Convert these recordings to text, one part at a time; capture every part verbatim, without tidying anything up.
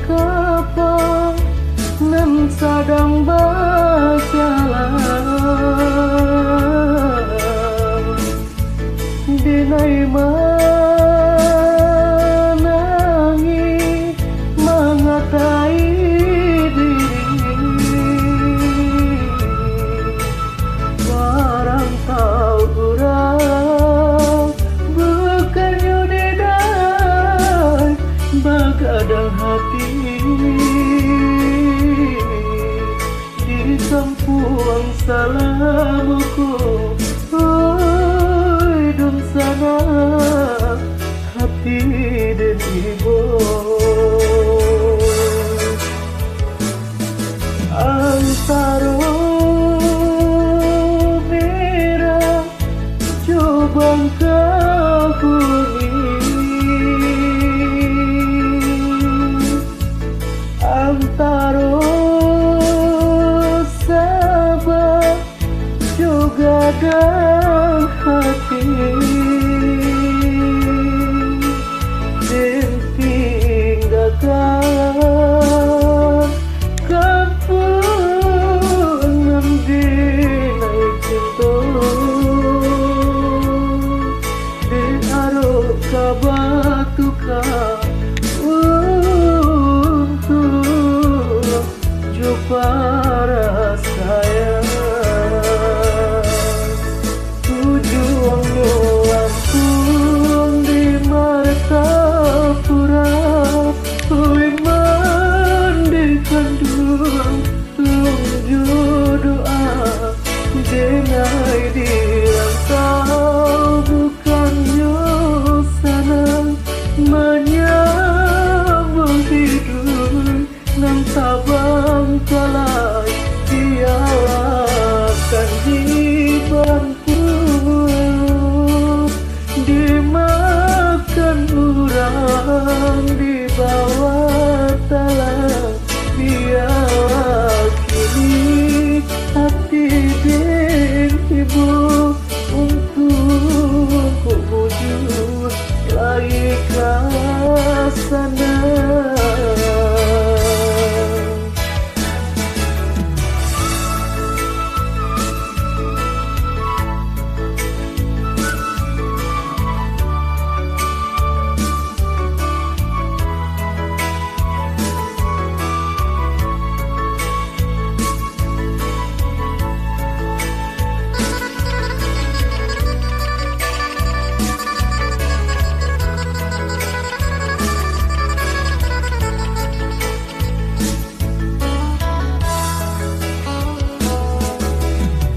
Kapa nan sadang bajalan, dinai manangih mangatai diri. Barang tau urang, bukannyo dinai bagadang hati. Di kampuang salamo ko, oi dunsanak, hati den ibo. Antaro merah jo bangka kuning, antaro saba jo gadang hati, den tinggakan kampuang nan dinai cinto, di arok ka batuka untuak jo parasaian. Tujuannyo lampuang di Martapura, oi mandeh kanduang, tolong jo doa, denai di rantau bukannyo sanang manyambuang iduik. Nan tabangkalai, biakan dibantu, dimakan urang, dibawa talang, bialah kini hati den ibo. Untuak kok bujua lai ka sanang.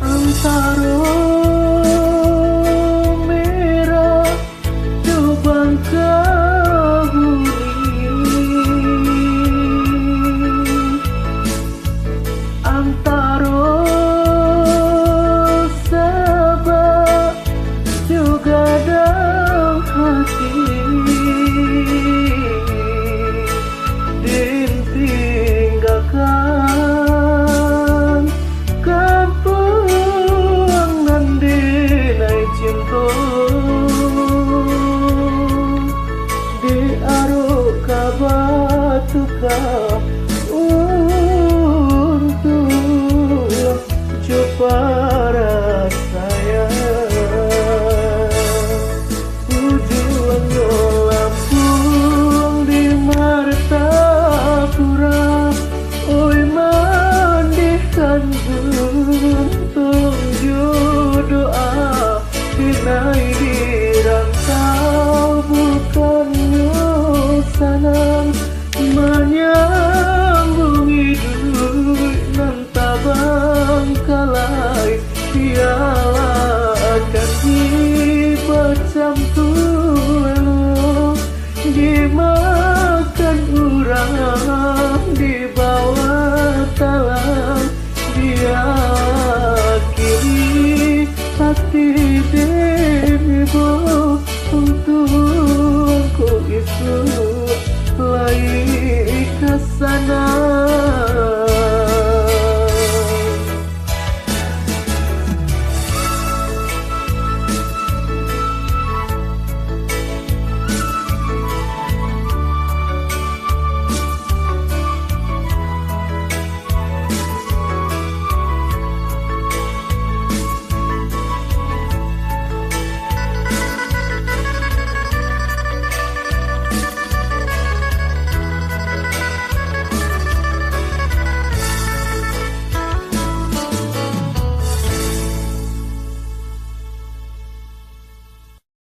Antaro merah jo bangka kuning, antaro saba jo gadang hati, den tinggakan kampuang nan dinai cinto, di arok ka batuka untuak jo parasaian. Tujuannyo lampuang di Martapura, oi mandeh kanduang, tolong jo doa, denai di rantau bukannyo sanang manyambuang iduik nan tabangkalai, bialah kan dibacampuang, dimakan urang, dibawa talang, bialah kini hati den ibo, untuak kok isuak lai ka sanang.